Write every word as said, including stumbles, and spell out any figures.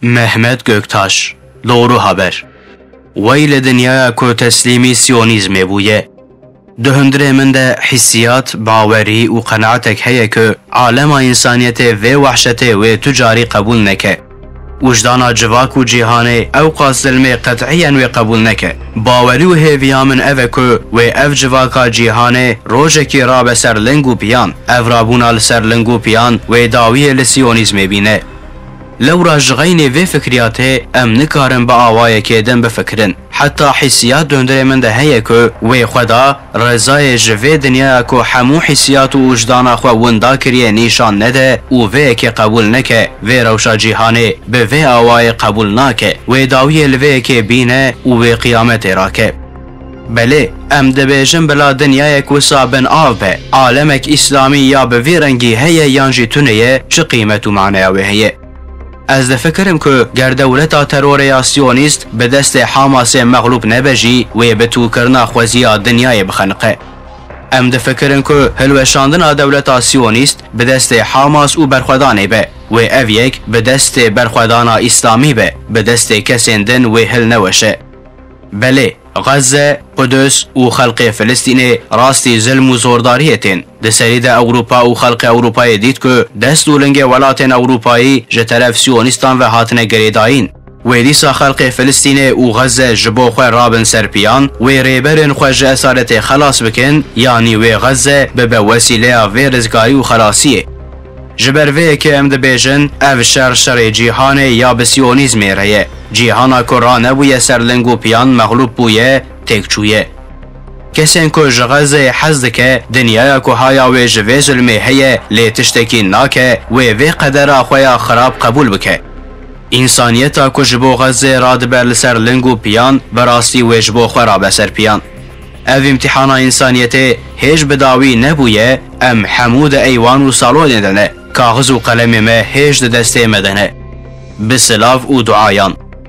Mehmet Göktaş, Doğru Haber. Wey li dinyaya ku teslîmî siyonîzmê bûye. Di hundirê min de hîsiyat, bawerî û qenaetek heye ku alema însaniyetê vê wehşetê wê tu carî qebûl neke. Wijdana civak û cîhanê ew qas zilmê qet'iyen wê qebûl neke. Bawerî û hêviya min ev e ku wê ev civaka cîhanê rojekî rabe ser ling û piyan. Ev rabûna li ser ling û piyan wê dawiyê li siyonîzmê bîne. Lewra ji xeynê vê fikriyatê em nikarin bi awayekê din bifikirin. Heta hîsiyat di hundirê min de heye ku wê xwe da rezayê ji vê dinyaya ku hemû hîsiyat û wijdana xwe winda kiriye nîşan nede û vê yekê qebûl neke, vê rewşa cîhanê bi vê awayê qebûl nake, wê dawiyê li vê yekê bîne û wê qiyametê rake. Belê, em dibêjin bila dinyayek wisa bin av be, alemek îslamî ya bi vî rengî heye yan jî tune ye, çi qîmet û maneya wê heye? Ez difikirim ku ger dewleta terorê ya siyonîst bi destê Hamasê mexlûb nebe jî, wê bi tûkirina xweziya dinyayê bixeniqe. Em difikirin ku hilweşandina dewleta siyonîst bi destê Hamas û berxwedanê be, wê ev yek bi destê berxwedana îslamî be, bi destê kesên din wê hilneweşe. Belê, Xezze, Qudus û xelkê Filistînê rastî zilm û zordariyê tên. Di serî de Ewropa û xelkê Ewropayê dît ku dest û lingê welatên Ewropayî ji teref siyonîstan ve hatine girêdayîn. Wê dîsa xelkê Filistînê û Xezze ji bo xwe rabin ser piyan, wê rêberên xwe ji esaretê xelas bikin, yanî wê Xezze bibe wesîleya vê rizgarî û xelasiyê. Ji ber vê yekê em dibêjin, ev şer şerê cîhanê ya bi siyonîzmê re ye. Cîhana ku ranebûye ser ling û piyan mexlûb bûye, têk çûye. Kesên ku ji Xezeyê hez dike, dinyaya ku haya wê ji vê zulmê heye, lê tiştekî nake, wê vê qedera xwe ya xirab qebûl bike. Însaniyeta ku ji bo Xezeyê radibe li ser ling û piyan, bi rastî wê ji bo xwe rabe ser piyan. Ev îmtîhana însaniyetê hêj bi dawî nebûye, em hemû di eywan û salonê de ne. Kaxiz û qelemê me hêj di destê me de ne. Bi silav û duayan.